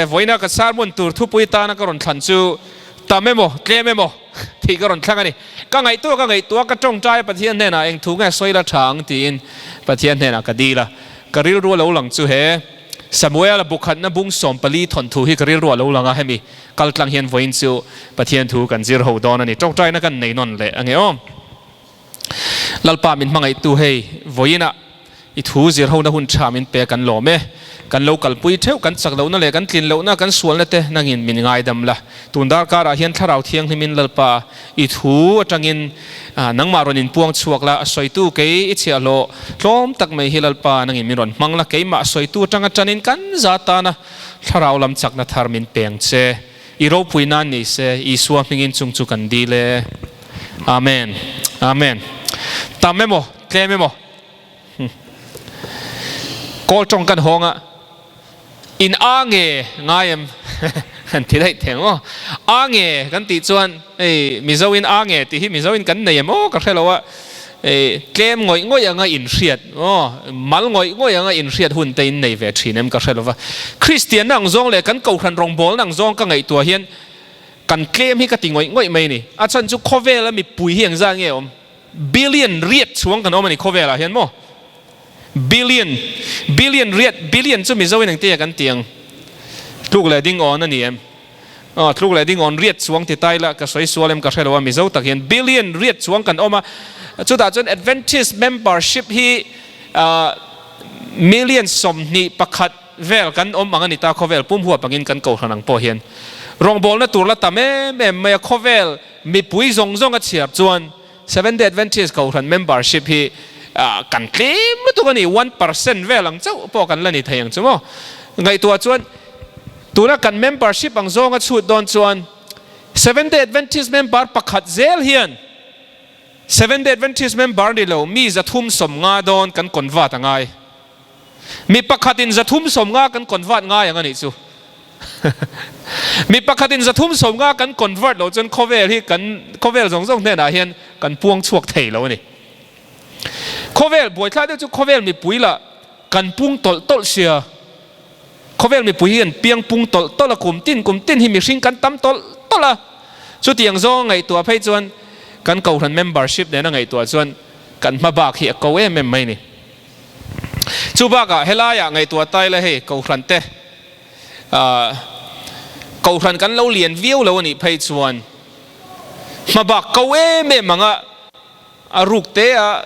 Vawiina ka sermon tur thupui tana ka rawn thlan chu tam emaw tlem emaw tih ka rawn thlang a ni. Ka ngaihtuah ka ngaihtuah ka tawngtai a Pathian hnenah eng thu nge sawi la tha ang tiin Pathian hnenah ka dil a. Ka rilru a lo lang chu he Samuel-a bukhatna bung 14 thawnthu hi ka rilru a lo lang a, hemi kaltlang hian vawiin chu Pathian thu kan zir ho dawn a ni. Tawngtaina kan nei nawn leh ange aw. Lalpa min hmangaihtu hei vawiinah i thu zir hona hun tha min pe kan lawm e. Kan lo kalpui theuh, kan chak lohna leh kan tlin lohna, kan sualna te nangin min ngaidam la. Tun darkarah hian Thlarau Thianghlimin Lalpa i thu atangin nangmah rawn inpuang chhuak la, a sawitu kei i chhiahhlawh tlawm tak mai hi Lalpa nangin min rawn hmang la, keimah sawitu atanga tanin kan za tana Thlarau lam chakna thar min peng che. I ropui nan ni se, Isua hmingin chung chu kan dil e. Amen. Amen. Tam emaw, tlem emaw. Kawl tawng kan hawng a, in a nge ngai em? Kan ti daih theng aw. A nge kan tih chuan hei Mizo in a nge tih hi Mizo in kan nei em aw ka hre lo a. Hei tlem ngawih ngawih anga inhriat aw, mal ngawih ngawih anga inhriat hun te in nei ve thin em ka hre lo va. Kristianna ang zawng leh kan Kohhran rawngbawlna ang zawng ka ngaihtuah hian kan tlem hi ka ti ngawih ngawih mai a ni. A chhan chu khawvela mipui hi engzat nge awm? Billion riat chhuang kan awm a ni khawvelah hian maw? Billion, billion riat, billion chu Mizo in engtia kan ti ang? Tluk leh ding awn a ni em? Aw, tluk leh ding awn riat chuang ti tai la, ka sawi sual em ka hre lo a, Mizo tak hian billion riat chuang kan awm a, chutah chuan Adventist membership hi million 21 vel kan awm ang a ni ta khawvel pum huap angin kan kohhran ang pawh hian rawngbawlna tur la tam em em mai a, khawvel mipui zawng zawng a chhiar chuan Seventh Day Adventist kohhran membership hi kan tlem lutuk a ni, 1% vel ang chauh pawh kan la ni thei ang chu maw? Ngaihtuah chuan tuna kan membership ang zawnga chhut dawn chuan Seventh Day Adventist member pakhat zel hian Seventh Day Adventist member ni lo mi 350 dawn kan convert a ngai. Mi pakhatin 350 kan convert ngai ang a nih chu. Mi pakhatin 350 kan convert loh chuan khawvel hi kan khawvel zawng zawng hnenah hian kan puang chhuak thei lo a ni. Khawvel buaithlai deuh chu khawvel mipui lah kan pung tawlh tawlh sia. Khawvel mipui hi an piang pung tawlh tawlh a, kum tin kum tin hi mihring kan tam tawlh tawlh a. Chutiang zawng ngaihtuah phei chuan kan Kohhran membership nena ngaihtuah chuan kan hma bak hi a ko em em mai a ni. Chu bakah helaiah ngaihtuah tai la hei Kohhran te Kohhran kan lo lian viau lo a nih phei chuan hma bak ko em em anga a ruk te a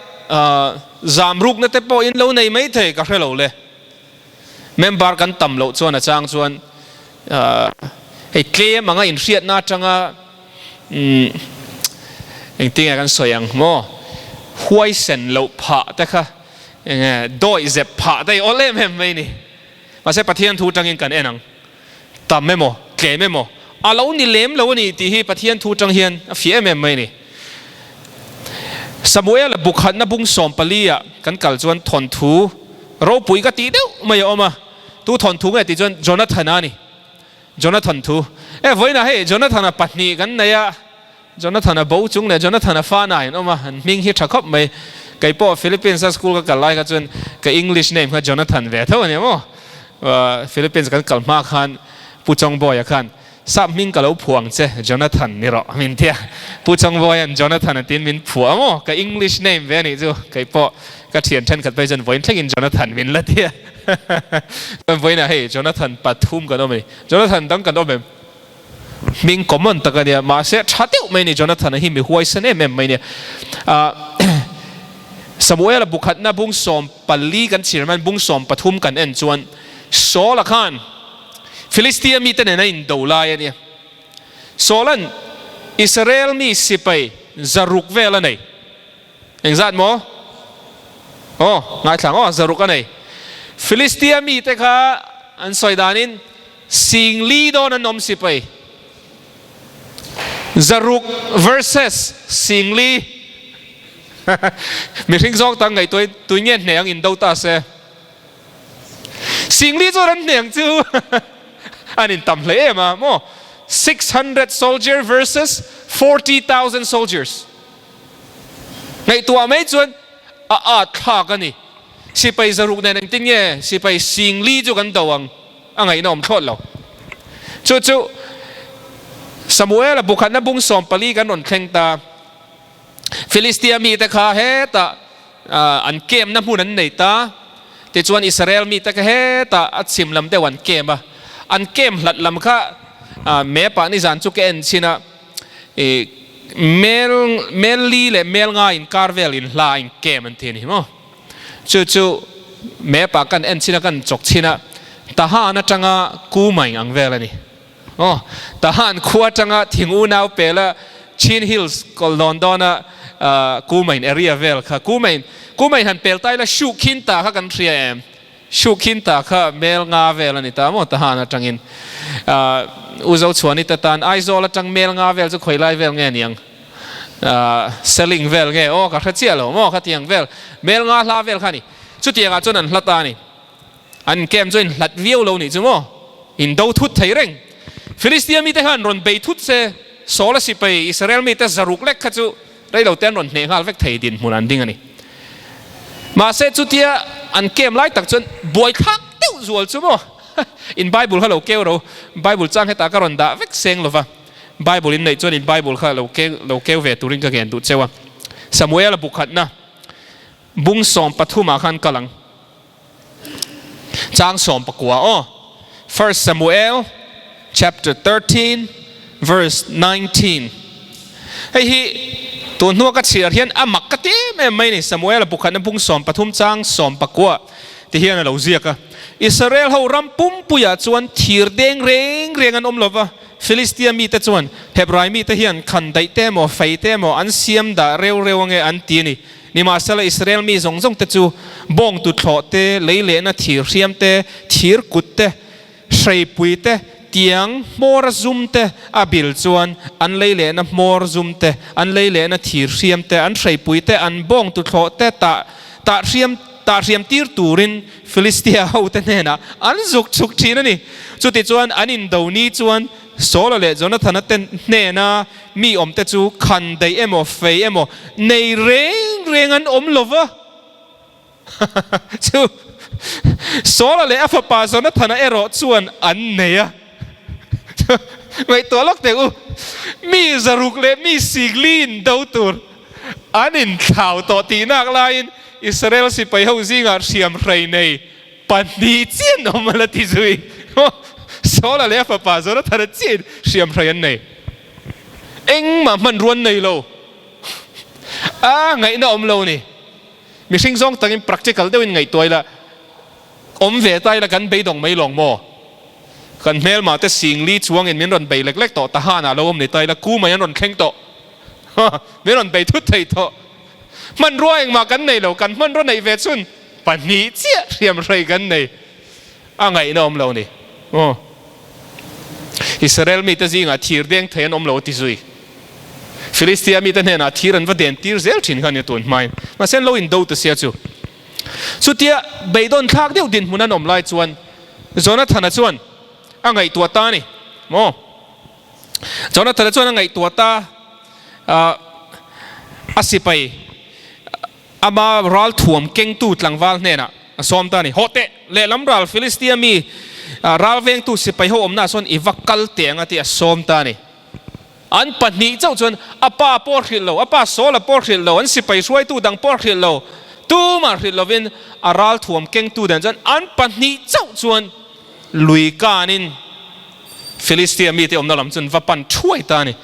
zam rukna te pawh in lo nei mai thei ka hre lo le. Member kan tam loh chuan a chang chuan hei tlem anga inhriatna atanga Engtinge kan sawi ang maw? Huaisen loh phah te kha enge dawih zep phah te hi awl em em mai ni. Mahse Pathian thu tangin kan en ang. Tam emaw, tlem emaw, a lo ni lem lo a ni tih hi Pathian thu tang hian a fiah em em mai ni. Samuel-a bukhatna bung 14 ah kan kal chuan thawnthu ropui ka tih deuh mai a awm a. Tu thawnthu nge tih chuan Jonathan-a a ni. Jonathan thu. E, vawiinah hei Jonathan-a pahnih kan nei a, Jonathan-a bo chung leh Jonathan-a fa nai an awm a, an hming hi tha khawp mai. Kei pawh Philippines-a school ka kal lai kha chuan ka English name kha Jonathan ve tho a ni maw? Philippines kan kal hma khan Pu Chawngbawi-a khan sap hming ka lo phuah ang che, Jonathan ni rawh min ti a. Pu Chawngbawia'n Jonathan a tiin min phuah a maw? Ka English name ve a nih chu. Kei pawh ka thian thenkhat phei chuan vawiin thlengin Jonathan min la ti a. Chuan vawiinah hei Jonathan pathum kan awm a ni. Jonathan dang kan awm em? Hming common tak a nia, mahse tha deuh mai a ni Jonathan-a hi mi huaisen em em mai a nia. Samuel-a bukhatna bung 14 kan chhir hian bung 13 kan en chuan Saul-a khan Philistia mite nen a indo lai a nia. Saul-a'n Israel mi sipai 600 vel a nei. Engzat maw? Aw, ngaithla ang aw, 600 a nei. Philistia mite kha an sawi danin 4000 dawn an awm sipai. 600 versus 4000. Mihring zawng tak ngaihtuah in tui nge hneh ang indo ta se. 4000 chuan an hneh ang chu an intam hle em a maw? 600 soldier versus 40,000 soldiers. Ngaihtuah mai chuan a at thlak a ni. Sipai 600 nen engtin nge sipai 4000 chu kan do ang? A ngaihna awm thlawt lo. Chu chu Samuela bukhatna bung 14 kan rawn thleng ta. Filistia mite kha hetah an kemna hmun an nei ta. Tichuan Israel mite kha hetah a chhim lam deuh an kem a. An kem hlat lam kha map ah nizan chu ka en chhin a, mel mel li leh mel nga inkar vel inhla a inkem an ti a ni maw. Chu chu map ah kan en chhin a, kan chawk chhin a, Tahan atanga Kumaing ang vel a ni. Aw, Tahan khua atanga thing unau pela Chin Hills kawl dawn dawna Kumain area vel kha Kumain Kumain han pel ta ila Shu Khin Ta kha kan hria em? Shu Khin Ta kha mel nga vel a ni ta maw Tahan atangin U Zochhuani te tan Aizawl atang mel nga vel chu khawi lai vel nge niang Seling vel nge aw ka hre chiah lo maw khatiang vel mel nga hla vel kha a ni chutiangah chuan an hla ta a ni. An kem chu in hlat viau lo nih chu maw? In do thut thei reng. Filistia mite khan rawn bei thut se, Saul a sipai Israel mite zaruk lek kha chu rei lo te an rawn hneh nghal vek thei dinhmun an ding a ni. Mahse chutia an kem lai tak chuan buaithlak deuh zual chu maw? In Bible kha lo keu ro, Bible chang hetah ka rawn dah vek seng lova, Bible in neih chuan in Bible kha lo keu lo keu ve turin ka ngen duh cheu a. Samuel a bukhatna bung 13 ah khan kal ang. Chang 19 aw. First Samuel chapter 13 verse 19. Hei hi tun hnua ka chhiar hian a mak ka ti em em mai ni. Samuel a bukhatna bung 13 chang 19 ti hian a lo ziak a. Israel ho ram pumpuiah chuan thir deng reng reng an awm lo va. Filistia mite chuan Hebrai mite hian khan daih te emaw fei te emaw an siam dah reu reu ange an ti a ni. Nimahsela, Israel mi zawng zawng te chu bawng tuthlawh te, lei lehna thir hriam te, thir kut te, hreipui te, tiang hmawr a zum te a bil chuan an lei lehna hmawr zum te, an lei lehna thir hriam te, an hreipui te, an bawng tuthlawh te tah tah hriam tah hriam tir turin Filistia hote hnenah an zuk chhuk thin a ni. Chutichuan an indo ni chuan Saula leh Jonathana te hnena mi awmte chu khan daih emaw, fei emaw nei reng reng an awm lo va. Chu Saula leh a fapa Jonathana erawh chuan an nei a. Ngaihtuah lawk teh u, mi zaruk leh mi sikli indo tur an inthlau tawh tihnak laiin Israel sipai ho zingah hriamhrei nei 2 chiah an awm a la ti zui. Saula leh a fapa Jonathana chiahin hriamhrei an nei. Engmah hmanrua an nei lo. A ngaihna awm lo ni. Mihring zawng takin practical deuhin ngaihtuah ila, awm ve ta ila kan beidawng mai lawng maw? Kan hmelmah te singli chuangin min rawn bei lek lek tawh, Tahanah lo awm ni ta ila, ku mai an rawn thleng tawh. Min rawn bei thut thei tawh. Hmanrua engmah kan nei lo, kan hmanrua neih ve chhun 2 chiah hriamhrei kan nei a ngaihna awm lo ni. Aw. Israel mite zingah thir deng thei an awm lo a ti zui. Filistia mite hnenah thir an va den tir zel thin kha nia tun hmain. Mahse an lo indo ta sia chu. Chutia beidawn thlak deuh dinhmun an awm lai chuan Jonathana chuan a ngaihtuah ta a ni. Maw? Jonathana chuan a ngaihtuah ta a, a sipai ama ral thuam kengtu tlangval hnenah a sawm ta a ni. Hawh teh, lehlam ral Filistia mi ral vengtu sipai ho awmnaah sawn i va kal teh ang a tih a sawm ta a ni. An 2 chauh chuan a pa pawh hrilh lo, a pa Saula pawh hrilh lo, an sipai hruaitu dang pawh hrilh lo, tumah hrilh lovin a ral thuam kengtu dan chuan an 2 chauh chuan Lui kanin Filistia mite awmna lam chuan va pan thuai ta a ni.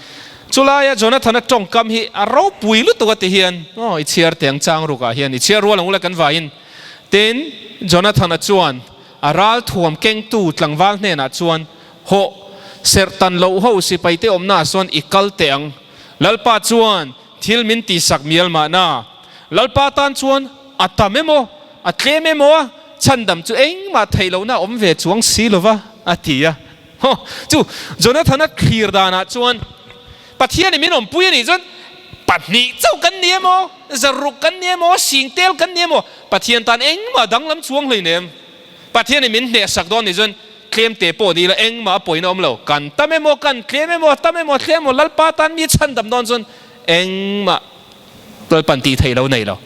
Chulaia Jonathana tawngkam hi a ropui lutuk a ti hian, aw i chhiar teh ang chang rukah hian i chhiar rual ang ula kan vaiin. Tin, Jonathana chuan a ral thuam kengtu tlangval hnenah chuan, Hawh, serh tan loh ho sipaite awmnaah sawn i kal teh ang. Lalpa chuan thil min tihsak mial mahna. Lalpa tan chuan a tam emaw, a tlem emaw a chhandam chu engmah theih lohna a awm ve chuang si lo va, a ti a. Haw, chu Jonathana thlir danah chuan Pathianin min awmpui a nih chuan 2 chauh kan ni emaw, 600 kan ni emaw, singtel kan ni emaw, Pathian tan engmah danglam chuang hleinem. Pathianin min hnehsak dawn nih chuan tlem te pawh ni ila engmah a pawina awm lo. Kan tam emaw, kan tlem emaw, tam emaw, tlem emaw, Lalpa tan mi chhandam dawn chuan engmah Lalpan tih theih lo nei lo.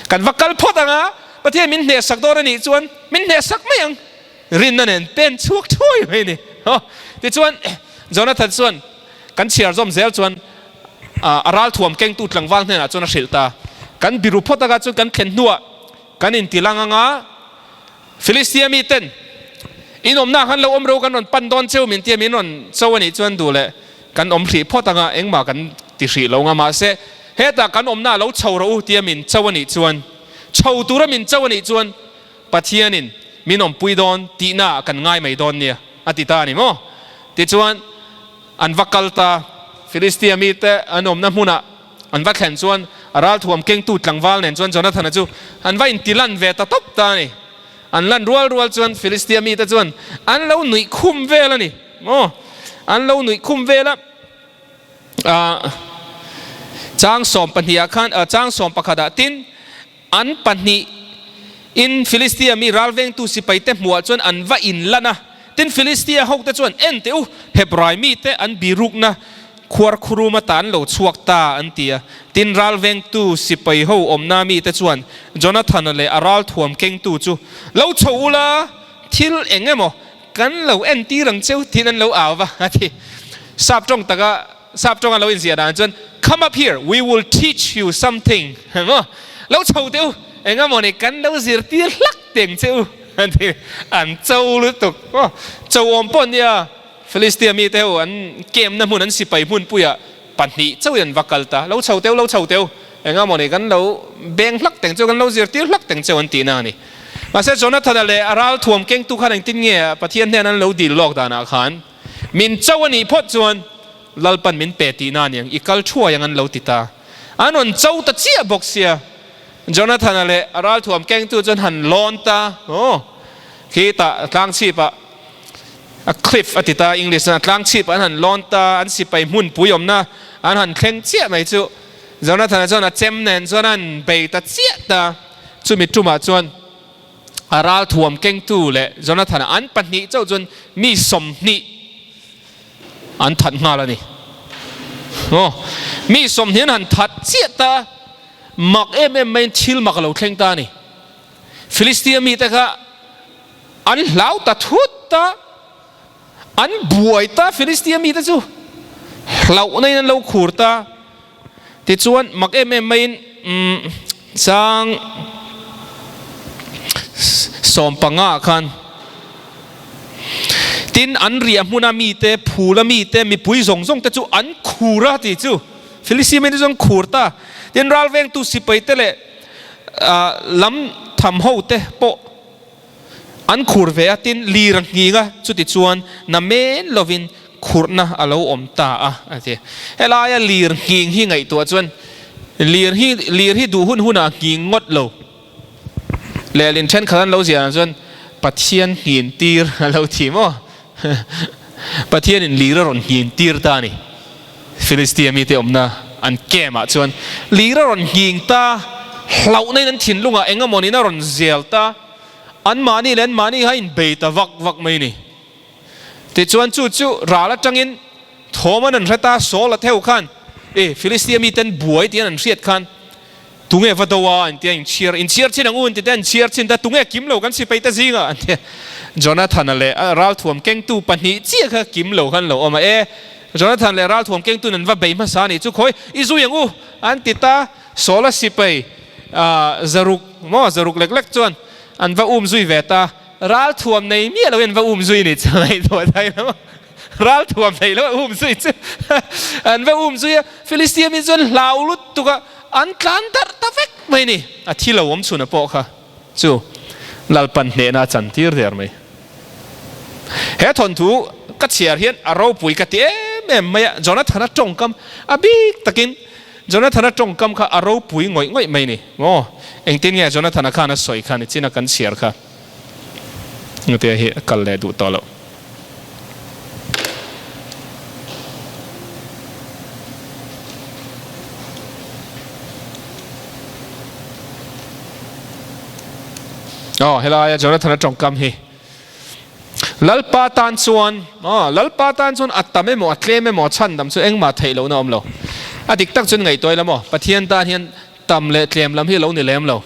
Kan va kal phawt ang a, Pathian min hnehsak dawn a nih chuan min hnehsak mai ang. Rinna nen pen chhuak thuai mai a ni. Tichuan Jonathan chuan kan chhiar zawm zel chuan a ralthuam kengtu tlangval hnenah chuan a hrilh ta. Kan biru phawt anga chuan kan thlen hnuah kan intilang anga Filistia miten in awmna khan lo awm ro kan rawn pan dawn cheu min tia min rawn cho a nih chuan duh leh kan awm hrih phawt anga engmah kan ti hrih lo anga mahse hetah kan awmna lo chho rawh u tia min cho a nih chuan chho tura min cho a nih chuan Pathianin min awmpui dawn tihnaah kan ngai mai dawn nia a ti ta a ni maw? Tichuan an va kal ta, Filistia mite an awmna hmunah an va thlen chuan a ralthuam kengtu tlangval nen chuan Jonathana chu an va inti lan ve ta tawp ta a ni. An lan rual rual chuan Filistia mite chuan an lo nuih khum vel a ni maw? An lo nuih khum vel a, chang sawmpahnihah khan, chang sawmpakhatah tin, An pahnihin Filistia mi ralvengtu sipaite hmuhah chuan an va inlan a. Tin, Filistia hote chuan, En teh u, Hebrai mite an birukna khuar khurum ata an lo chhuak ta, an ti a. Tin, ralvengtu sipai ho awmna mite chuan Jonathana leh a ralthuam kengtu chu, Lo chho ula, thil eng emaw kan lo entir ang cheu, tiin an lo au va, a ti. Sap tawng taka. Sap tawnga lo inziah dan chuan, Come up here, we will teach you something. Maw? Lo chho teh u, engemaw ni kan lo zirtir hlak teng che u, an ti. An cho lutuk. Maw? Cho awm pawh nia, Philistia mite ho an kemna hmun, an sipai hmunpuiah pahnih chauhin an va kal ta. Lo chho teh u, lo chho teh u, engemaw ni kan lo beng hlak teng che u, kan lo zirtir hlak teng che u an tihna a ni. Mahse Jonathana leh a ralthuam kengtu khan engtin nge Pathian hnen an lo dil lawk danah khan, Min cho a nih phawt chuan Lalpan min pe tihna a niang, i kal thuai ang an lo ti ta. An rawn cho ta chiah bawk sia. Jonathana leh a ralthuam kengtu chuan han lawn ta, aw, khi tah tlang chhipah a cliff a ti ta English chuan a tlang chhipah an han lawn ta, an sipai hmunpui awmna an han thleng chiah mai chu Jonathana chuan a chem nen chuan an bei ta chiah ta. Chumi tumah chuan A ralthuam kengtu leh Jonathana an pahnih chauh chuan mi 20 an that nghal a ni. Aw, mi 20 an han that chiah ta, mak em em maiin thil mak a lo thleng ta a ni. Filistia mite kha an hlau ta thut ta, an buai ta Filistia mite chu hlauhna in an lo khur ta. Tichuan, mak em em maiin chang 15 ah khan tin an riah hmuna mite, phula mite, mipui zawng zawng te chu an khur a ti chu. Filistia mite chu an khur ta. Tin, ralvengtu sipaite leh lam tham ho te pawh An khur ve a, tin lir a nghing a, chuti chuan na men lovin khurhna a lo awm ta a, a ti. Helaia lir nghing hi ngaihtuah chuan lir hi lir hi duh hun hunah a nghing ngawt lo. Lehlin thenkhat an lo ziah chuan Pathian nghin tir a lo ti maw? Pathianin lir a rawn nghin tir ta a ni. Filistia mite awmna an camp ah chuan lir a rawn nghing ta, hlauhna in an thinlungah eng emaw niin a rawn zel ta, anmahni leh anmahni kha inbei ta vak vak mai a ni. Tichuan chu chu ral atangin thawm an an hre ta, Saul a theu khan e Filistia mite an buai tih an an hriat khan tunge va do a an tia inchhiar, inchhiar chin ang u an ti te an chhiar chin ta, tunge kim lo kan sipai te zingah an tia. Jonathana leh a ralthuam kengtu pahnih chiah kha kim lo khan lo awm a, e Jonathan leh ralthuam kengtun an va bei hmasa a nih chu khawi i zui ang u an ti ta, Saula sipai zaruk maw zaruk lek lek chuan an va um zui ve ta, ralthuam nei miah loin an va um zui ni chu ngaihtuah thai lo ralthuam nei lo a um zui chu an va um zui a, Filistia mi chuan hlau lutuk a an tlan darh ta vek mai ni, a thi lo awm chhun a pawh kha chu Lalpan hnehna a chantir der mai. He thawnthu ka chhiar hian a ropui ka ti em em mai a, Jonathana tawngkam a bik takin Jonathana tawngkam kha a ropui ngawih ngawih mai ni maw? Engtin nge Jonathana khan a sawi kha nichin a kan chhiar kha Ngatea hi a kal leh duh tawh loh. Aw helaia Jonathana tawngkam hi Lalpa tan chuan aw Lalpa tan chuan a tam emaw a tlem emaw a chhandam chu engmah theih lohna a awm lo. A dik tak chuan ngaihtuah ila maw Pathian tan hian tam leh tlem lam hi a lo ni lem lo.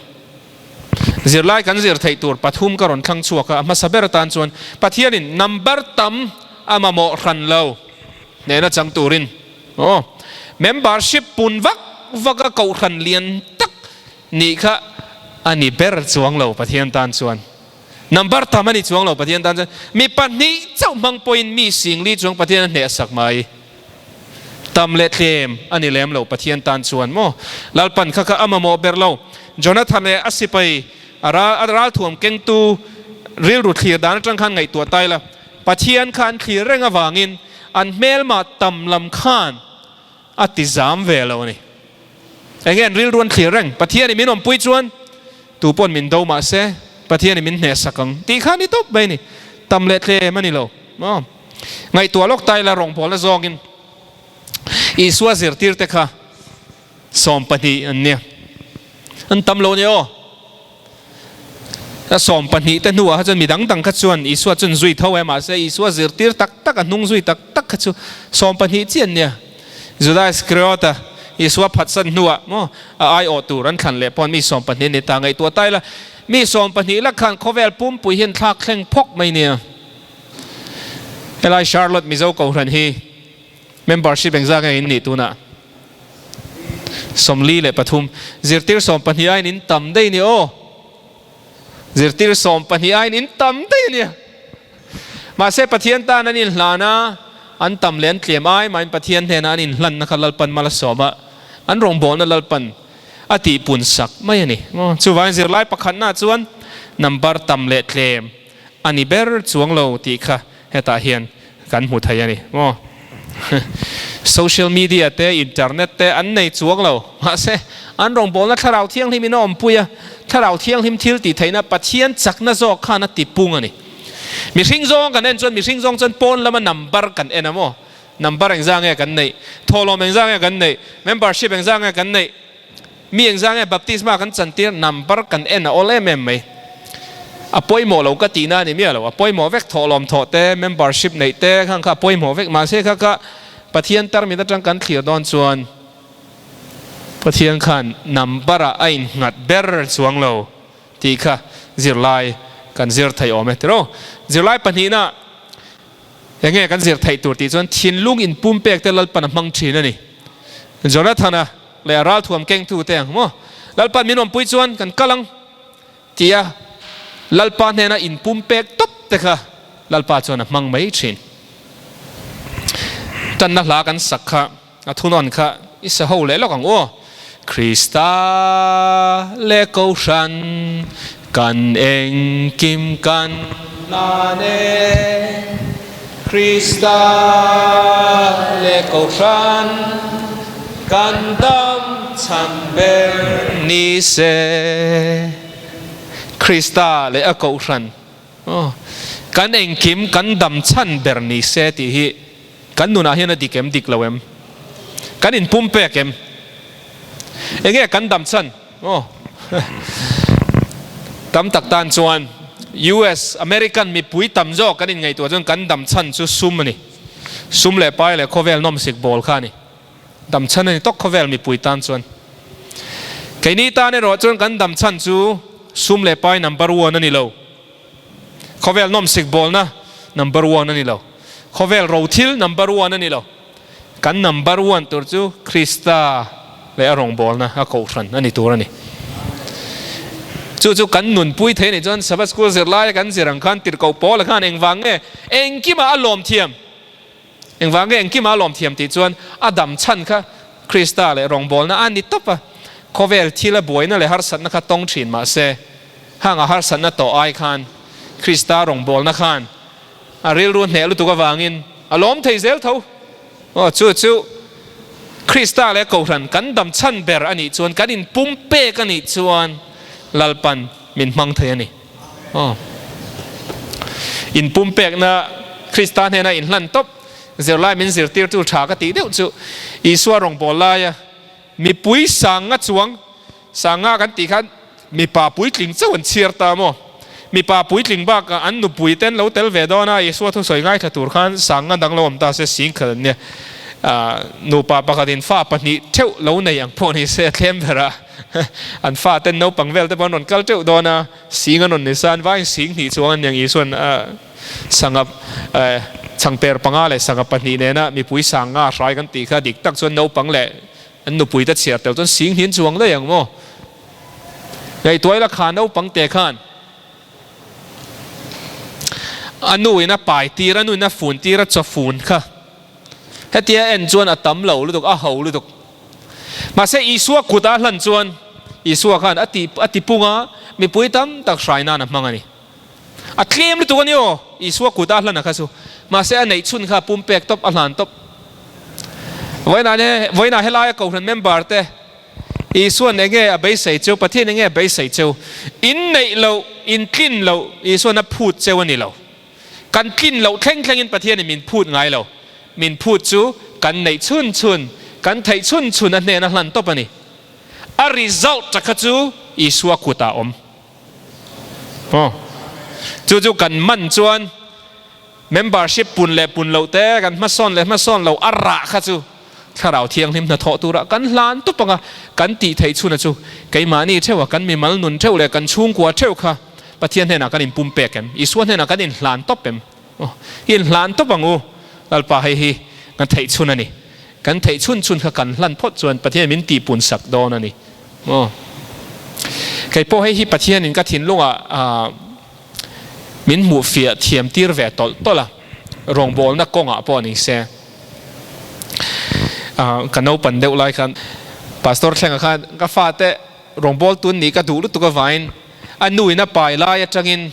Zirlai kan zir theih tur pathum ka rawn thlang chhuak a, a hmasa ber atan chuan Pathianin number tam. a mamawh hran lo hnehna chang turin aw membership pun vak vak a kohhran lian tak nih kha a ni ber chuang lo Pathian tan chuan. Number tam a ni chuang lo Pathian tan chuan mi pahnih chauh hmang pawhin mi singli chuang Pathian a hneh sak mai. Tam leh tlem a ni lem lo Pathian tan chuan maw. Lalpan kha kha a mamawh ber lo. Jonathan leh a sipai a ral a ralthuam kengtu rilru thlir dan atang khan ngaihtuah tai la. Pathian kha an thlir reng avangin an hmelmah tam lam khan a ti zam ve lo a ni. Enge an rilru an thlir reng? Pathianin min awmpui chuan tu pawn min do mah se Pathianin min hnehsak ang tih kha a ni tawp mai a ni. Tam leh tlem a ni lo. Maw? Ngaihtuah lawk ta ila rawngbawlna zawngin Isua zirtirte kha 12 an nia. An tam lo nia aw. A 12 te hnuah kha chuan mi dang dang kha chuan Isua chuan zui tho e, mahse Isua zirtir tak tak a hnung zui tak tak kha chu 12 chiah an nia. Juda Iskariota Isua phatsan hnuah maw a aiawh tur an thlan leh pawn mi 12 an ni ta. Ngaihtuah ta ila mi 12 lak khan khawvel pumpui hian thlak thleng phawk mai nia. Helai Charlotte Mizo Kohhran hi Membership engzah nge in nih tunah? 43. Zirtir 12 aiin in tam daih ni aw. Zirtir 12 aiin in tam daih a nia. Mahse Pathian tan an inhlan a, an tam leh an tlem ai mahin Pathian hnenah an inhlanna kha Lalpan mal a sawm a, an rawngbawlna Lalpan a tihpun sak mai a ni. Chuvangin zirlai pakhatnaah chuan number tam leh tlem a ni ber chuang lo tih kha hetah hian kan hmu thei a ni maw? Social media te, internet te an nei chuang lo. Mahse, an rawngbawlna Thlarau Thianghlim in a awmpui a, Thlarau Thianghlim thil tih theihna Pathian chakna zawk khan a tipung a ni. Mihring zawng kan en chuan mihring zawng chuan pawn lama number kan en a maw? Number engzah nge kan neih? Thawhlawm engzah nge kan neih? Membership engzah nge kan neih? Mi engzah nge baptisma kan chantir number kan en a awl em em mai. A pawimawh lo ka tihna a ni miah lo. A pawimawh vek thawhlawm thawh te, membership neih te khang kha a pawimawh vek. Mahse kha kha Pathian tarmit atang kan thlir dawn chuan Pathian khan number ah a innghat ber chuang lo tih kha zirlai kan zir theih awm e tiraw. Zirlai pahnihna enge kan zir theih tur tih chuan thinlung inpumpek te Lalpan a hmang thin a ni. Jonathana leh a ralthuam kengtu te ang maw? Lalpa min awmpui chuan kan kal ang tia Lalpa hnena inpum pek tawp te kha Lalpa chuan a hmang mai thin. Tanna hla kan sak kha a thunawn kha i sa ho leh lawk ang aw. Krista leh Kohhran kan engkim kan hlan e. Krista leh Kohhran kan dam chhan ber ni se. Krista leh a Kohhran kan engkim kan dam chhan ber ni se tih hi kan nunah hian a dik em dik lo em? Kan inpumpek em? Enge kan dam chhan? Aw. Tam tak tan chuan US, American mipui tam zawk kan inngaihtuah chuan kan dam chhan chu sum a ni. Sum leh pai leh khawvel nawmsik bawl kha a ni. Dam chhan a ni tawk khawvel mipui tan chuan. Keini tan erawh chuan kan dam chhan chu sum leh pai number one a ni lo. Khawvel nawmsik bawlna number one a ni lo. Khawvel rothil number one a ni lo. Kan number one tur chu Krista leh a rawngbawlna a kohhran a ni tur a ni. Chu chu kan nunpui thei a nih chuan Sabbath School zirlaia kan zir ang khan tirhkoh Paula khan engvang nge engkimah a lawm thiam? Engvang nge engkimah a lawm thiam tih chuan a dam chhan kha Krista leh rawngbawlna a ni tawp a. Khawvel thila buaina leh harsatna kha tawng thin mah se, hang a harsatna tawh ai khan Krista rawngbawlna khan A rilru hneh lutuk avangin a lawm thei zel tho. Aw, chu chu Krista leh Kohhran kan dam chhan ber a nih chuan, kan inpum pek a nih chuan Lalpan min hmang thei a ni. Aw, inpum pekna Krista hnena inhlan tawp zirlai min zirtirtu tha ka tih deuh chu Isua rawngbâwl laia mipui sanga chuang Sanga kan tih khan mipa puitling chauh an chhiar ta maw? Mipa puitling bakah an nupui te an lo tel ve dawn a, Isua thusawi ngaithla tur khan sanga dang lo awm ta se sing khat an nia. Nupa pakhatin fa pahnih theuh lo nei ang pawh ni se a thlem ber a, an fa ten naupang vel te pawh an rawn kal teuh dawn a, sing an rawn ni sa, an vaiin sing hnih chuang an ni ang Isua'n sanga. Chhangper panga leh sangha pahnih nena mipui sang nga hrai kan tih kha dik tak chuan naupang leh an nupuite chhiar tel chuan sing hnin chuang daih ang maw? Ngaihtuah ila kha naupang te khan a nu in a pai tir, a nu in a fun tir a chaw fun kha hetia en chuan a tam lo lutuk, a ho lutuk. Mahse Isua kut a hlan chuan Isua khan a ti a ti pung a, mipui tam tak hrai nan a hmang a ni. A tlem lutuk a ni aw, Isua kut a hlan a kha chu. Mahse a neih chhun kha pumpek tawp a hlan tawp. Vawiinah vawiinah helaia Kohhran member te Isuan enge a beisei cheu, Pathian enge a beisei cheu? In neih loh, in tlin loh Isuan a phut cheu a ni lo. Kan tlin loh thleng thlengin Pathianin min phut ngai lo. Min phut chu kan neih chhun chhun, kan theih chhun chhun a hnena hlan tawp a ni. A result kha chu Isua kutah a awm. Aw. Chu chu kan man chuan membership pun leh pun loh te, kan hmasawn leh hmasawn loh a rah kha chu Thlarau Thianghlim hnathawh turah kan hlan tup ang a, kan tih theih chhuna chu keimahni theuh a, kan mimal nun theuh leh kan chhungkua theuh kha Pathian hnenah kan inpumpek em? Isua hnenah kan inhlan tawp em? Aw, inhlan tawp ang u, Lalpa hei hi kan theih chhun a ni. Kan theih chhun chhun kha kan hlan phawt chuan Pathian min tihpun sak dawn a ni. Aw, kei pawh hei hi Pathianin ka thinlungah min hmuh fiah thiam tir ve tawlh tawlh a, rawngbawlna kawngah pawh ni se. Ka naupan deuh lai khan Pastor Thlenga khan ka fate rawngbawltu nih ka duh lutuk avangin a nuin a pai lai atangin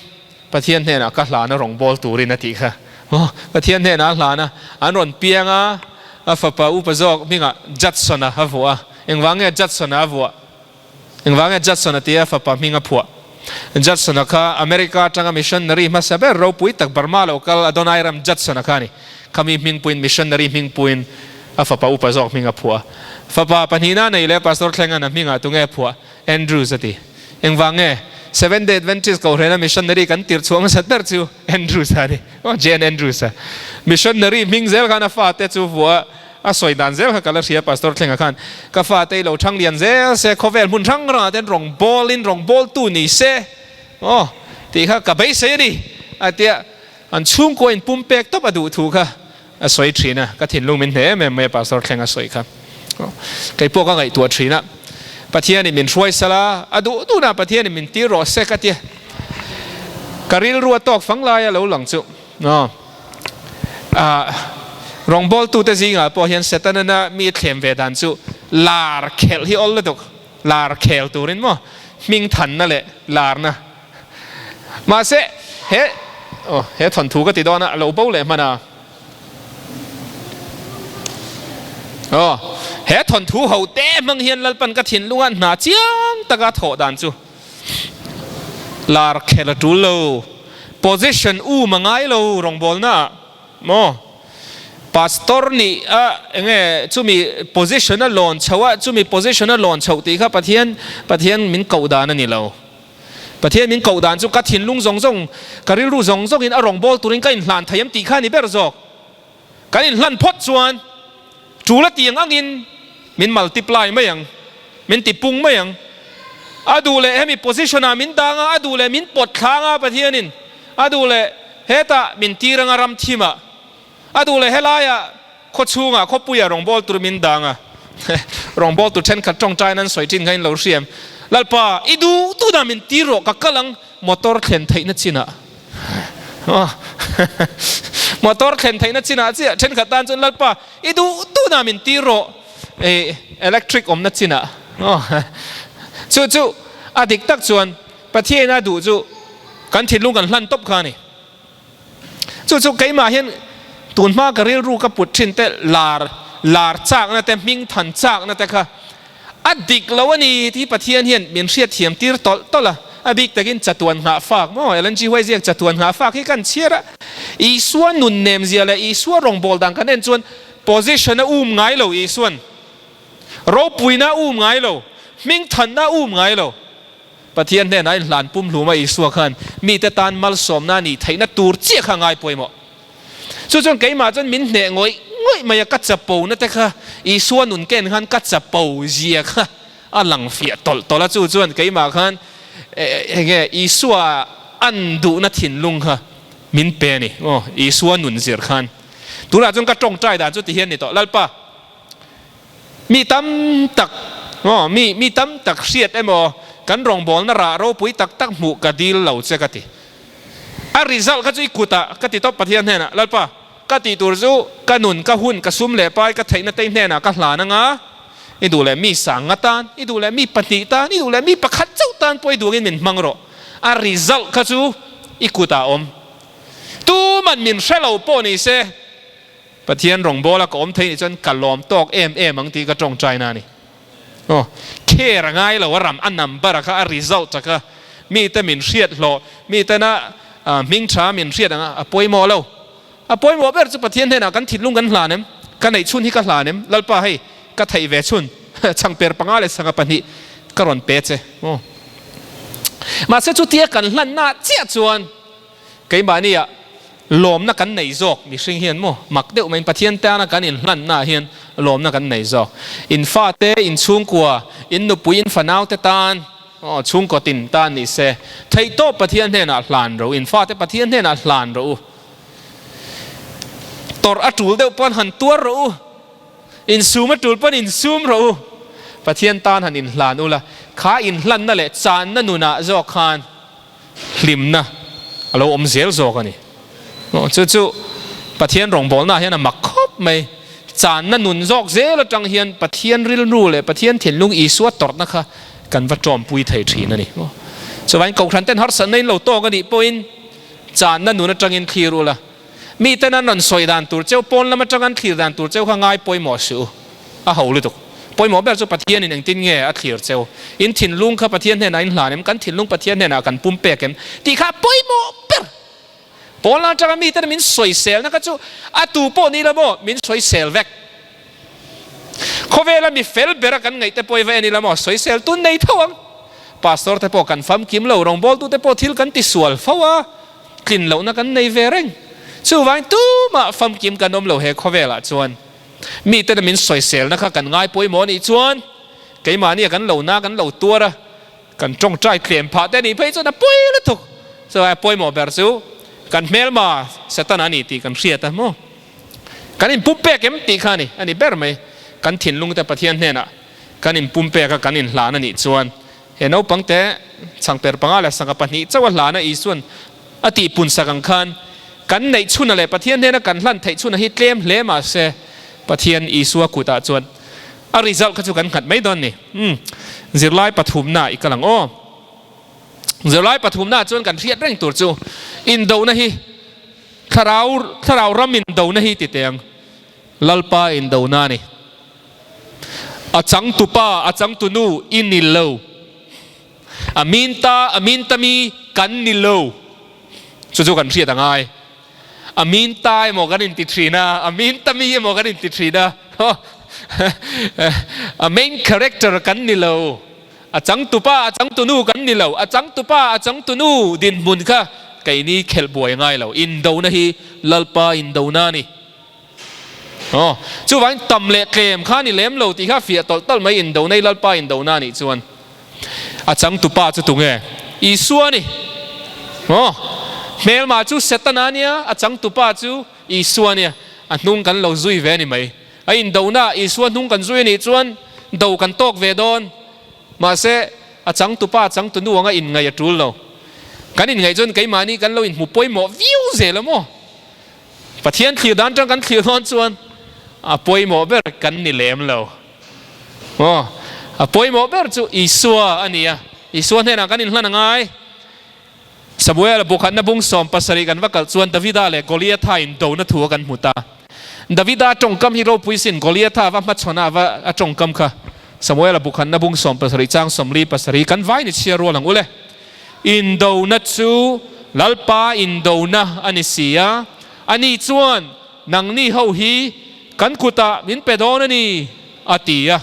Pathian hnenah ka hlan a rawngbâwl turin a tih kha. Aw, Pathian hnenah a hlan a, an rawn piang a, a fapa upa zawk hmingah Judson-a a vuah a. Engvang nge Judson-a a vuah? Engvang nge Judson-a tia a fapa hming a phuah? Judson-a kha America atanga missionary hmasa ber ropui tak Burma lo kal Adoniram Judson-a kha a ni. Khami hmingpuiin missionary hmingpuiin a fapa upa zawk hming a phuah a. Fapa pahnihna nei leh Pastor Thlenga'n a hmingah tunge a phuah? Andrews a ti. Engvang nge? Seventh Day Adventist Kohhrena missionary kan tir chhuah hmasat ber chu Andrews a ni. Aw, J. N. Andrews a. Missionary hming zel khan a fate chu vuah a sawi dan zel kha ka la hria Pastor Thlenga khan. Ka fate i lo thang lian zel se, khawvel hmun hrang hrangah ten rawn bawlin rawn bawltu ni se. Aw, tih kha ka beisei a ni. A tia, an chhungkua in pumpek tawp a duh thu kha a sawi thin a, ka thinlung min hne em em mai a Pastor Thleng a sawi kha. Kei pawh ka ngaihtuah thin a, Pathianin min hruai sala, a duh duhna Pathianin min tir rawh se ka tia. Ka rilru a tawk fang lai a lo lang chu. Rawngbawltute zingah pawh hian Setana mi thlem ve dan chu lar khelh hi awl lutuk, lar khel turin maw hming thanna leh larna. Mahse, he aw he thawnthu ka ti dawn a, a lo bo leh hman a. Aw, he thawnthu ho te hmang hian Lalpan ka thinlunga hna chiang taka thawh dan chu lar khel a tul lo, position um a ngai lo rawngbawlna ah maw? Pastor nih a enge chumi position a lawn chhoh a, chumi position a lawn chhoh tih kha Pathian Pathian min koh dan a ni lo. Pathian min koh dan chu ka thinlung zawng zawng, ka rilru zawng zawngin a rawngbâwl turin ka inhlan thei em tih kha a ni ber zawk. Kan inhlan phawt chuan ṭul a tih ang angin min multiply mai ang, min ti pung mai ang. A duh leh hemi position-ah min dang a, a duh leh min pawt thlang a Pathianin, a duh leh hetah min tir ang a ram thimah. A duh leh helaiah khawchhungah khawpuiah rawngbâwl tur min dang a, rawngbâwl tur thenkhat tawngtaiin an sawi thin kha in lo hriam. Lalpa, i duh tunah min tir rawh, ka kal ang, motor thlen theihna chinah. Motor thlen theihna chinah chiah thenkhat tan chuan Lalpa, i duh tunah min tir rawh, electric awmna chinah. Chu chu a dik tak chuan Pathian a duh chu kan thinlung kan hlan tawp kha a ni. Chu chu keimah hian tun hma ka rilru ka put thin te lar lar chakna te hming than chakna te kha a dik lo a ni tih Pathian hian min hriatthiam tir tawlh tawlh a, a bik takin chatuan nghah fak maw Ellen G White ziak chatuan nghah fak hi kan chhiar a, Isua nun nem zia leh Isua rawngbâwl dan kan en chuan position a um ngai lo Isuan ropuina a um ngai lo, hming thanna a um ngai lo. Pathian hnenah inhlan pumhlum a Isua khan mite tan malsawmna a nih theihna tur chiah kha a ngai pawimawh. Chu chuan keimah chuan min hneh ngawih ngawih mai a, ka chapo-na te kha Isua nun ken khan ka chapo zia kha a lang fiah tawlh tawlh a, chu chuan keimah khan enge Isua an duhna thinlung kha min pe a ni. Aw, Isua nun zir khan. Tunah chuan ka tawngtai dan chu ti hian ni tawh, Lalpa, mi tam tak, aw, mi, mi tam tak hriat emaw, kan rawngbawlna rah ropui tak tak hmuh ka dil lo che ka ti. A result kha chu i kutah ka ti tawp Pathian hnenah, Lalpa, ka tih tur chu ka nun, ka hun, ka sum leh pai, ka theihna te i hnenah ka hlan anga, i duh leh mi sang nga tan, i duh leh mi pahnih tan, i duh leh mi pakhat chauh tan pawh i duangin min hmang rawh. A result kha chu i kutah a awm. Tuman min hre lo pawh ni se, Pathian rawngbawla ka awm thei nih chuan ka lawm tawk em em ang tih ka tawngtaina a ni. Aw, care a ngai lo, a ram, a number a kha, a result a kha, mite min hriat hlawh, mitena hming tha min hriat ang a, a pawimawh lo. A pawimawh ber chu Pathian hnenah kan thinlung kan hlan em? Ka neih chhun hi ka hlan em? Lalpa hei, ka theih ve chhun, changper panga leh sangha pahnih ka rawn pe che. Aw. Mahse chutia kan hlanna chiah chuan, Keimahnia lawmna kan nei zawk mihring hian maw mak deuh maiin Pathian tana kan inhlannaah hian lawmna kan nei zawk. In fate, in chhungkua, in nupui, in fanaute tan aw chhungkaw tin tan ni se theihtawp Pathian hnenah hlan rawh u, in fate Pathian hnenah hlan rawh u. Tawrh a tul deuh pawn han tuar rawh u, insum a tul pawn insum rawh u. Pathian tan han inhlan ula, kha inhlanna leh channa nunah zawk khan hlimna a lo awm zel zawk a ni. Chu chu Pathian rawngbawlnaah hian a mak khawp mai. Channa nun zawk zel atang hian Pathian rilru leh Pathian thinlung Isua tawrhna kha kan va tawmpui thei thin a ni. Chuvangin Kohhran ten harsatna in lo tawk a nih pawhin channa nun atangin thlir ula, miten an rawn sawi dan tur cheu, pawn lam atanga an thlir dan tur cheu kha ngai pawimawh suh u. A ho lutuk. Pawimawh ber chu Pathianin engtin nge a thlir cheu? In thinlung kha Pathian hnenah in hlan em? Kan thinlung Pathian hnenah kan pum pek em? Tih kha a pawimawh ber. Pawn lam atanga miten min sawiselna kha chu a tu pawh ni lo maw? Min sawisel vek. Khawvela mi fel bera kan ngaih te pawh i va en ila maw? Sawisel tun nei tho ang. Pastor te pawh kan famkim lo, rawngbawltute pawh thil kan tisual fo a, tlin lohna kan nei ve reng. Chuvangin tumah famkim kan awm lo he khawvelah chuan. Miten min sawiselna kha kan ngai pawimawh anih chuan keimahnia kan lo na kan lo tuar a, kan tawngtai tlem phah te anih phei chuan a pawi lutuk. Chuvangin a pawimawh ber chu kan hmelma Setana a ni tih kan hriat a maw? Kan inpumpek em tih kha a ni, a ni ber mai. Kan thinlungte Pathian hnenah kan inpumpek a, kan inhlan anih chuan he naupangte changper panga leh sangha pahnih chauh a hlana Isuan A tih pun sak ang khan, kan neih chhuna leh Pathian hnena kan hlan theih chhuna hi tlem hle mah se, Pathian Isua kutah chuan a result kha chu kan nghat mai dawn ni. Umm, zirlai pathumna i kal ang aw. Zirlai pathumna chuan kan hriat reng tur chu indona hi thlarau thlarau ram indona hi ti teh ang. Lalpa indona a ni. A changtupa, a changtunu i ni lo. A min ta, a min ta mi kan ni lo. Chu chu kan hriat a ngai. A min ta emaw kan inti thin a, a min ta mi emaw kan inti thin a. A main character kan ni lo. A changtupa, a changtunu kan ni lo. A changtupa, a changtunu dinhmun kha keini khelh buai a ngai lo. Indona hi Lalpa indona a ni. Aw, chuvangin tam leh tlem kha ni lem lo tih kha fiah tawlh tawlh mai indona i Lalpa indona anih chuan a changtupa chu tunge? Isua a ni. Aw, hmelma chu Setana a nia, a changtupa chu Isua a nia, a hnung kan lo zui ve a ni mai. A indona Isua hnung kan zui anih chuan do kan tawk ve dawn. Mahse, a changtupa a changtunu anga inngaih a tul lo. Kan inngaih chuan keimahni kan lo inhmu pawimawh viau zel a maw? Pathian thlir dan tang kan thlir dawn chuan a pawimawh ber kan ni lem lo. Aw, a pawimawh ber chu Isua a ni a, Isua hnenah kan inhlan a ngai. Samuel a bukhatna bung 17 kan va kalh chuan Davida leh Goliatha indona thu a kan hmu ta. Davida tawngkam hi ropui sin Goliatha va hmachhawn a va a tawngkam kha Samuel a bukhatna bung 17 chang 47 kan vai ni chhiar rual ang ule. Indona chu Lalpa indona a ni si a, ani chuan nangni ho hi kan kutah min pe dawn a ni, a ti a.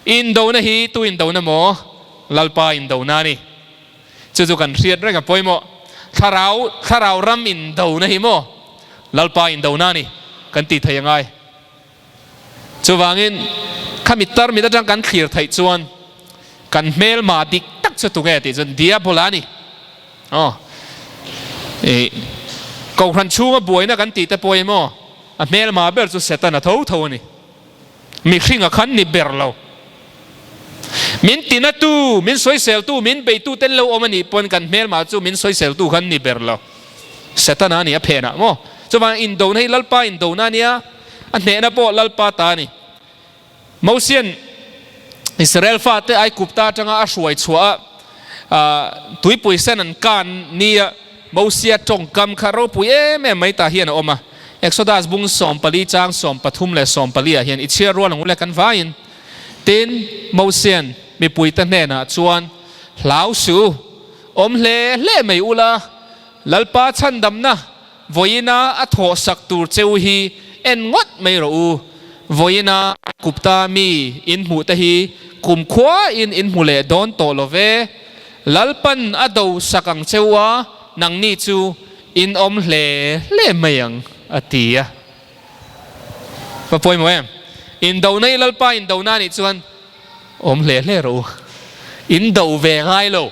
Indona hi tu indona maw? Lalpa indona a ni. Chu chu kan hriat reng a pawimawh. Thlarau, thlarau ram indona hi maw? Lalpa indona a ni kan tih theih a ngai. Chuvangin, khami tarmit atang kan thlir theih chuan kan hmelma dik tak chu tunge tih chuan Diabola a ni. Aw, i Kohhran chhunga buaina kan tih te pawh hi maw? A hmelma ber chu Setana tho tho a ni. Mihringa khan ni ber lo. Min tinatu, min sawiseltu, min beitu ten lo awm a nih pawn kan hmelma chu min sawiseltu khan ni ber lo. Setana a ni a phenah maw? Chuvang indona hi Lalpa indona a nia, a hnehna pawh Lalpa ta a ni. Mosian Israel fate Aigupta atanga a hruai chhuah a, tuipui sen an kan nia Mosia tawngkam kha ropui em em mai tah hian a awm a. Exodus bung 14 chang 13 leh 14 ah hian i chhiar rual ang u le kan vaiin. Tin, Mosian mipuite hnenah chuan, Hlau suh u, awm hle hle mai ula, Lalpa chhandamna Vawiina a thawh sak tur cheu hi en ngawt mai rawh u. Vawiina Kupta mi in hmuh te hi kumkhua in in hmu leh dawn tawh lo ve. Lalpan a do sak ang cheu a, nangni chu in awm hle hle mai ang, a ti a. Va pawimawh em? Indona i Lalpa indona anih chuan awm hle hle rawh u. In do ve ngai lo.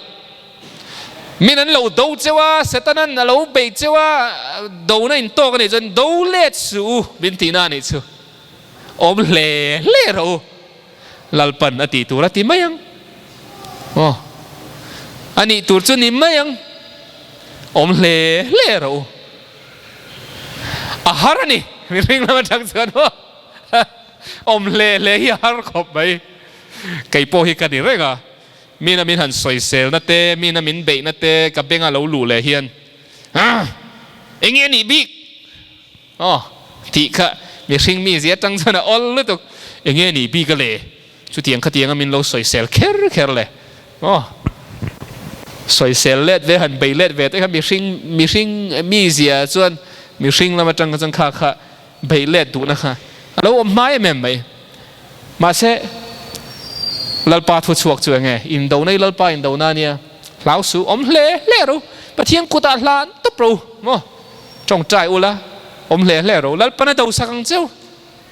Min an lo do cheu a, Setanan a lo bei cheu a, dona in tawk a nih chuan do let suh u min tihna a nih chu. Awm hle hle rawh u. Lalpan a tih tur a ti mai ang. Aw. A nih tur chu ni mai ang. Awm hle hle rawh u. A har a ni. Mihring lam atang chuan maw. Awm hle hle hi a har khawp mai. Kei pawh hi ka ni reng a. Mina min han sawiselna te, mina min beihna te ka benga lo luh leh hian, Aah! Enge a nih bik? Aw, tih kha mihring mi zia atang chuan a awl lutuk. Enge a nih bik a le? Chutiang khatianga min lo sawisel kher kher le. Aw, sawisel let ve han bei let ve te kha mihring mihring mi zia chuan mihring lam atang kha chuan kha kha beih let duhna kha a lo awm hma em em mai. Mahse, Lalpa thu chhuak chu enge? Indona i Lalpa indona a nia. Hlau suh, awm hle hle ro. Pathian kutah hlan tawp ro maw? Tawngtai ula, awm hle hle ro. Lalpan a do sak ang cheu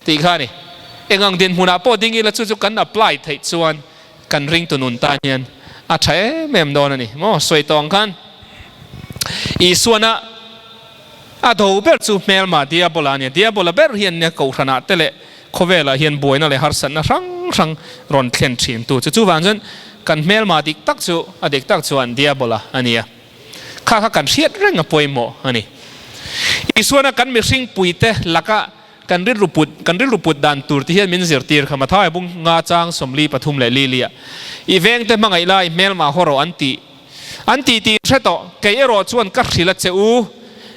tih kha a ni. Eng ang dinhmunah pawh ding ila chu chu kan apply theih chuan kan ringtu nun tan hian a tha em em dawn a ni maw? Sawi tawh ang khan Isuana A do ber chu hmelma Diabola a ni a. Diabola ber hian nia Kohhranah te leh khawvelah hian buaina leh harsatna hrang hrang rawn thlen thin tu chu. Chuvang chuan kan hmelma dik tak chu a dik tak chuan Diabola a ni a. Kha kha kan hriat reng a pawimawh a ni. Isuana kan mihring puite laka kan rilru put kan rilru put dan tur te hian min zirtir kha Mathaia bung nga chang 43 leh Lilia i vengte hmangaih lai hmelma haw rawh an tih An ti tih hre tawh, kei erawh chuan ka hrilh a che u,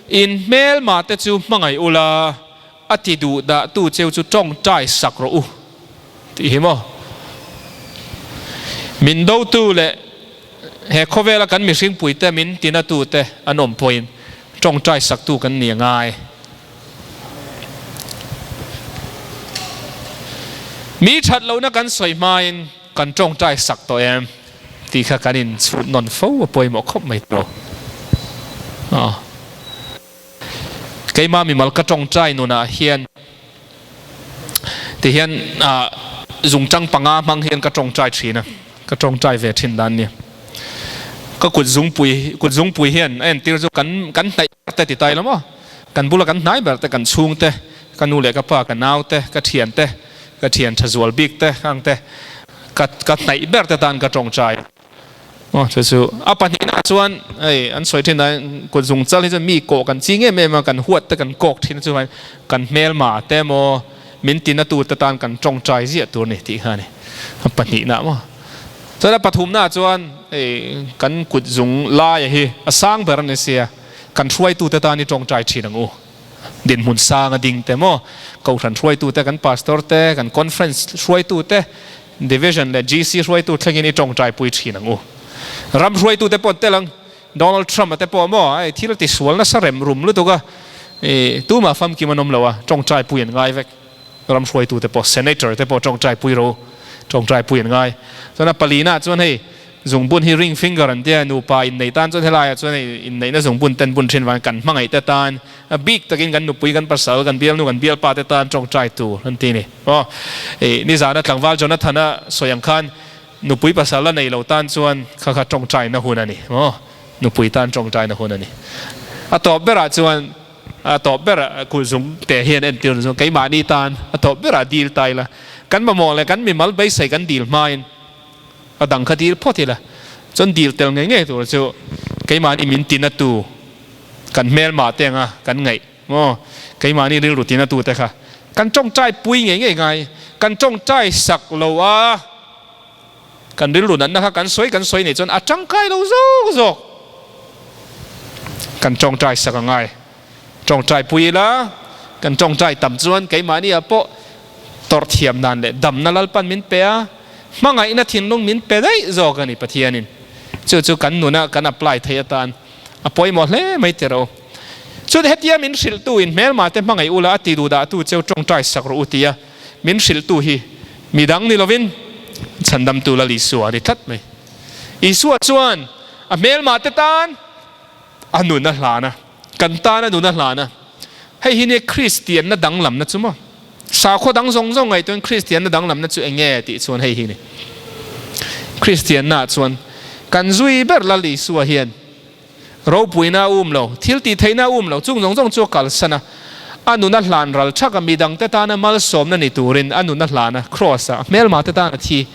in hmelma te chu hmangaih ula, a ti duh dah tu cheu chu tawngtai sak rawh u, tih hi maw? Min dotu leh he khawvela kan mihringpuite min tinatu te an awm pawhin tawngtai saktu kan ni a ngai. Mi that lohna kan sawi hmain Kan tawngtai sak tawh em tih kha kan inchhut nawn fo a pawimawh khawp mai tawh. Keimah mimal ka tawngtai nunah hian ti hian zungtang panga hmang hian ka tawngtai thin a, ka tawngtai ve thin dan nia. Ka kut zungpui kut zungpui hian a entir chu kan kan hnaih ber te ti ta ila maw? Kan bula kan hnai ber te, kan chhungte, ka nu leh ka pa, ka naute, ka thiante, Ka thian tha zual bik te ang te ka ka hnaih ber te tan ka tawngtai aw chu chu a pahnihna chuan hei an sawi thin a kut zung chal hi chuan mi kawh kan ching em em a kan huat te kan kawk thin chu kan hmelma te emaw min tina tu te tan kan tawngtai ziah tur a ni tih kha a ni a pahnihna maw chuan a pathumna chuan hei kan kut zung laia hi a sang ber a ni sia kan hruaitu te tan i tawngtai thin ang u. Dinhmun sang a ding te maw? Kohhran hruaitu te, kan pastor te, kan conference hruaitu te, division leh GC hruaitu thlengin i tawngtaipui thin ang u. Ram hruaitu te pawh an tel ang. Donald Trump a te pawh maw hei thil ti sual nasa rem rum lutuk a, i tumah famkim an awm lo a, tawngtaipui an ngai vek. Ram hruaitu te pawh, senator te pawh tawngtaipui ro, tawngtaipui an ngai. Chuan a palina chuan hei zungbun hi ring finger an tia, nupa innei tan chuan helaiah chuan hei inneihna zungbun ten bun thin vangin kan hmangaih te tan, a bik takin kan nupui, kan pasal, kan bialnu, kan bialpa te tan tawngtai tur an ti a ni. Aw, i nizana tlangval Jonathan-a sawi ang khan nupui pasal a nei lo tan chuan kha kha tawngtaina hun a ni. Aw, nupui tan tawngtaina hun a ni. A tawp berah chuan. A tawp berah kulhzung te hian entir chu keimahni tan a tawp berah dil ta ila, kan mamawh leh kan mimal beisei kan dil hmain a dang kha dil phawt ila, chuan dil tel ngei ngei tur chu keimahni min tina tu kan hmelmah te anga kan ngaih maw, keimahni rilru tina tu te kha kan tawngtai pui ngei ngei ngai, kan tawngtai sak lo a. Kan rilru natna kha kan sawi kan sawi nei chuan a tangkai lo zawk zawk. Kan tawngtai sak a ngai. Tawngtai pui ila, kan tawngtai tam chuan keimahni ah pawh tawrh thiam dan leh damna Lalpan min pe a, hmangaihna thinlung min pe daih zawk a ni Pathianin. Chu chu kan nuna kan apply theih atan a pawimawh hle mai teh rawh u. Chuan hetia min hrilhtu in hmelmah te hmangaih ula a ti duh dah tu cheu tawngtai sak rawh u tia Min hrilhtu hi midang ni lovin Chhandamtu Lal Isua a ni tlat mai. Isua chuan a hmelmahte tan a nun a hlan a, kan tan a nun a hlan a. Hei hi nia Kristianna danglamna chu maw? Sakhaw dang zawng zawng ngaihtuahin Kristianna danglamna chu eng nge tih chuan hei hi ni. Kristiannaah chuan kan zui ber Lal Isua hian Ropuina a um lo, thil tih theihna a um lo, chung zawng zawng chu a kalsan a, a nun a hlan ral thak a, midangte tana malsawmna ni turin a nun a hlan a, Kraws ah hmelmate tan a thi.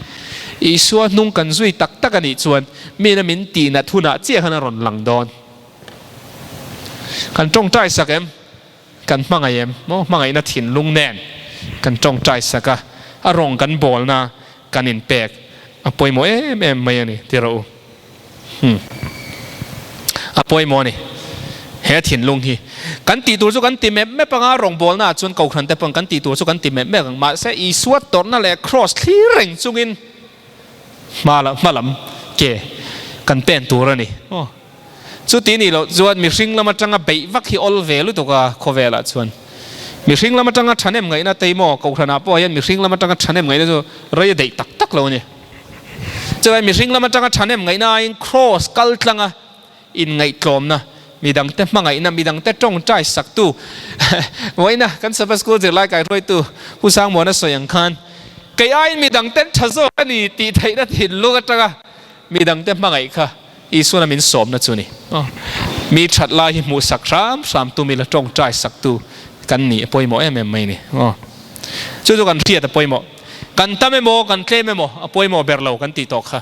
Isua hnung kan zui tak tak a nih chuan mina min tihnat hunah chiah khan a rawn lang dawn. Kan tawngtai sak em? Kan hmangaih em? Maw hmangaihna thinlung nen kan tawngtai sak a, a rawng kan bawlna kan inpek a pawimawh em em mai a ni ti rawh u. Hmm. A pawimawh a ni. He thinlung hi kan tih tur chu kan ti mep mep anga rawngbawlna ah chuan kohhran te pawn kan tih tur chu kan ti mep mep ang. Mahse Isua tawrhna leh kraws thlir reng chungin hma hma lam ke kan pen tur a ni. Aw. Chuti nih loh chuan mihring lam atanga beih vak hi awl ve lutuk a khawvelah chuan. Mihring lam atanga thanem ngaihna te maw kohhranah pawh hian mihring lam atanga thanem ngaihna chu rei a daih tak tak lo a ni. Chuvai mihring lam atanga thahnem ngaihna aiin Kraws kal tlanga inngaihtlawmna, midangte hmangaihna, midangte tawngtai saktu vawiina kan Sabbath School zirlai kaihruaitu Pu Sangmuana sawi ang khan kei aiin midangten tha zawk a ni tih theihna thinlung atanga midangte hmangaih kha Isuana min sawmna chu a ni. Mi that lai hi hmuhsak hram hram tum ila tawngtai saktu kan nih a pawimawh em em mai a ni. Chu chu kan hriat a pawimawh. Kan tam emaw kan tlem emaw a pawimawh ber lo kan tih tawh kha.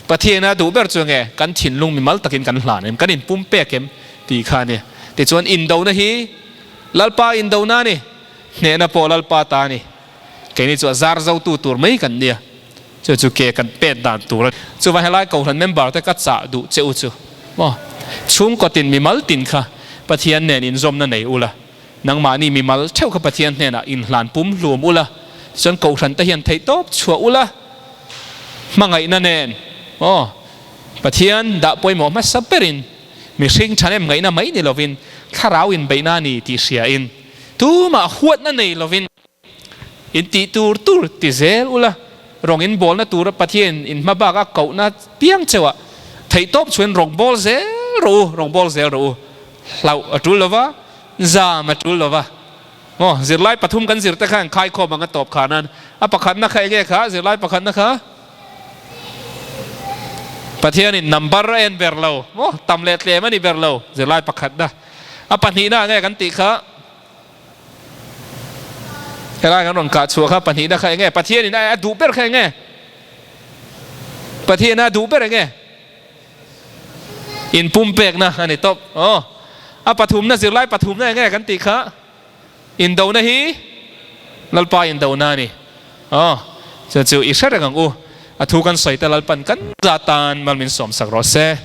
Pathiana duh ber chu enge kan thinlung mimal takin kan hlan em, kan inpum pek em tih kha a ni. Tichuan indona hi Lalpa indona a ni, hnehna pawh Lalpa ta a ni. Keini chu a zar zotu tur mai kan nia. Chu chu ke kan pet dan tur a ni. Chuvang helai Kohhran member te ka chah duh che u chu maw? Chhungkaw tin mimal tin kha Pathian nen inzawmna nei ula, nangmahni mimal theuh kha Pathian hnenah inhlan pum hlum ula, tichuan Kohhran te hian theihtawp chhuah ula, hmangaihna nen maw? Pathian dah pawimawh hmasa berin mihring thanem ngaihna mai ni lovin thlarau inbeihna a ni tih hriain tumah huatna nei lovin, In tih tur tur ti zel ula, rawng in bawlna tura Pathian in hma bak a kohna piang cheuh ah theihtawp chuan rawng bawl zel rawh u, rawng bawl zel rawh u. Hlauh a tul lova, zam a tul lova. Maw, zirlai pathum kan zir te khan khaikhawm ang a tawp kha nan a pakhatna kha enge kha, zirlai pakhatna kha? Pathianin number a en ber lo, maw, tam leh tlem a ni ber lo, zirlai pakhatna. A pahnihna enge kan tih kha? Helai kan rawn kah chhuah kha pahnihna kha enge? Pathianin a duh ber kha enge? Pathian a duh ber enge? Inpumpekna a ni tawp. Aw. A pathumna zirlai pathumna enge kan tih kha? Indona hi Lalpa indona a ni. Aw. Chu chu i hre reng ang u. A thu kan sawi te Lalpan kan za tan mal min sawmsak rawh se.